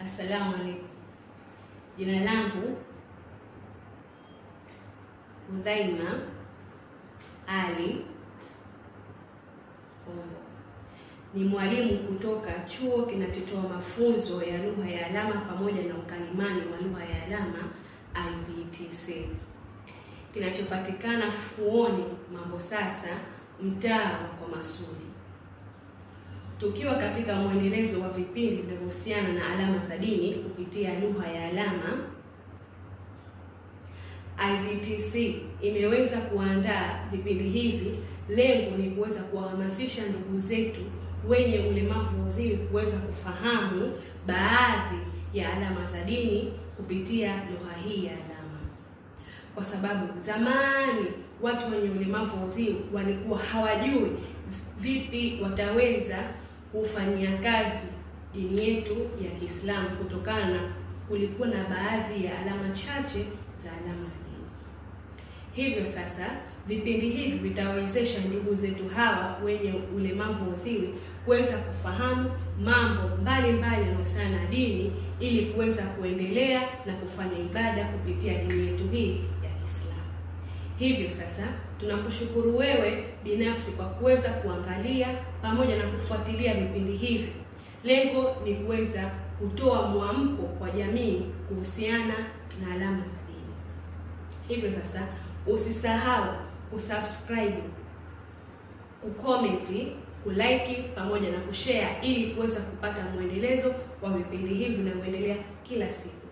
Assalamu alaikum. Jina langu Udhaima Ali Kombo. Ni mwalimu kutoka chuo kinachotoa mafunzo ya lugha ya alama pamoja na ukalimani wa lugha ya alama IVTC, kinachopatikana Fuoni Mambo Sasa, mtaa wa Kwamasudi. Tukiwa katika mwendelezo wa vipindi vinavyohusiana na alama za dini kupitia lugha ya alama, IVTC imeweza kuandaa vipindi hivi. Lengo ni kuweza kuwahamasisha ndugu zetu wenye ulemavu wa uziwi kuweza kufahamu baadhi ya alama za dini kupitia lugha hii ya alama, kwa sababu zamani watu wenye ulemavu wa uziwi walikuwa hawajui vipi wataweza kufanyia kazi dini yetu ya Kiislamu, kutokana na kulikuwa na baadhi ya alama chache za alama ya dini. Hivyo sasa vipindi hivi vitawezesha ndugu zetu hawa wenye ulemavu wa uziwi kuweza kufahamu mambo mbalimbali yanayohusiana na dini ili kuweza kuendelea na kufanya ibada kupitia dini yetu hii ya Kiislamu. Hivyo sasa tunakushukuru wewe binafsi kwa kuweza kuangalia pamoja na kufuatilia vipindi hivi. Lengo ni kuweza kutoa mwamko kwa jamii kuhusiana na alama za dini. Hivyo sasa usisahau kusubscribe, kucomment, kulike pamoja na kushare ili kuweza kupata mwendelezo wa vipindi hivi vinavyoendelea kila siku.